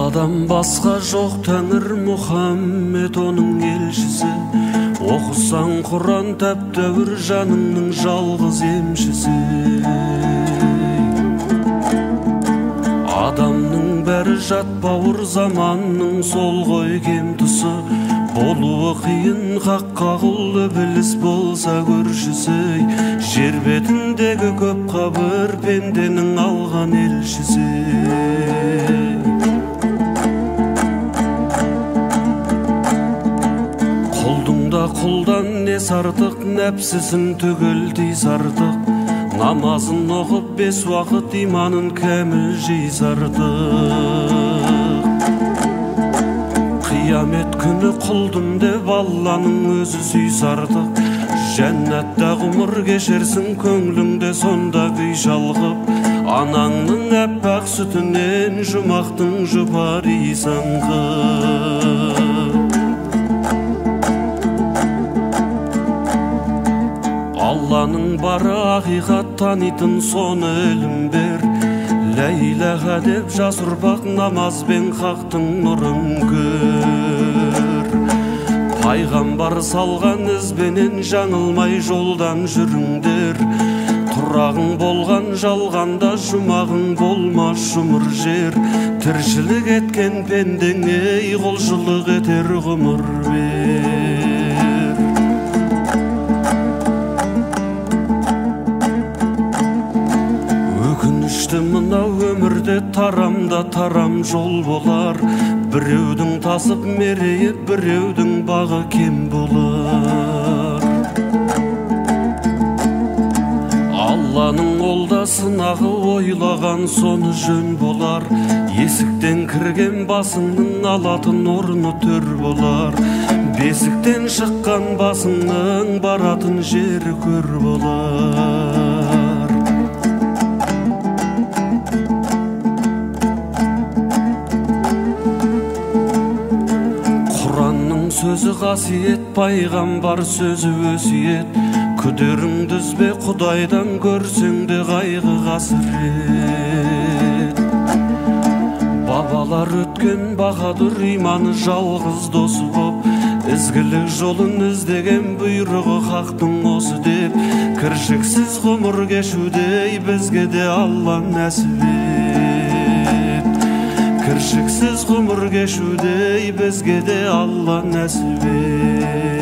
Алладан басқа жоқ тәңір, Мұхаммед оның елшісі. Оқысаң Құран тәп-тәуір, жаныңның жалғыз емшісі. Адамның бәрі жат бауыр, заманның сол ғой кем тұсы. Болуы қиын хаққа құл, ібіліс болса көршісі. Жер бетіндегі көп қабір пенденің алған елшісі. Құлдың да құлдан несі артық, нәпсісін түгел тиіс артық. Намазын оқып бес уақыт, иманын кәміл жиыс артық. Қиямет күні құлдым деп Алланың өзі сүйс артық. Жәннатта ғұмыр кешерсің, көңліңде сонда күй шалқып. Анаңның әппақ сүтінен жұмақтың жұпар иіс аңқып. Алланың бары ақиқат, танитын соны ілім бер. Лә иләһә деп жас ұрпақ намазбен хақтың нұрын көр. Пайғамбар салған ізбенен жаңылмай жолдан жүріңдер. Тұрағың болған жалғанда, жұмағың болмас жұмыр жер. Тіршілік еткен пендеңе құлшылық етер ғұмыр бер. Өкінішті мынау өмірде тарамда тарам жол болар. Біреудің тасып мерейі, біреудің бағы кем болар. Алланың ол да сынағы, ойлаған соны жөн болар. Есіктен кірген басыңның алатын орны төр болар. Бесіктен шыққан басыңның баратын жері көр болар. Құранның сөзі қасиет, пайғамбар сөзі өсиет. Күдеріңді үзбе Құдайдан, көрсең де қайғы қасірет. Бабалар өткен баһадүр, иманы жалғыз досы боп, ізгілік жолын іздеген, бұйрығы хақтың осы деп. Кіршіксіз ғұмыр кешудей бізге де Алла нәсіп ет. Кіршіксіз ғұмыр кешудей бізге де Алла нәсіп ет.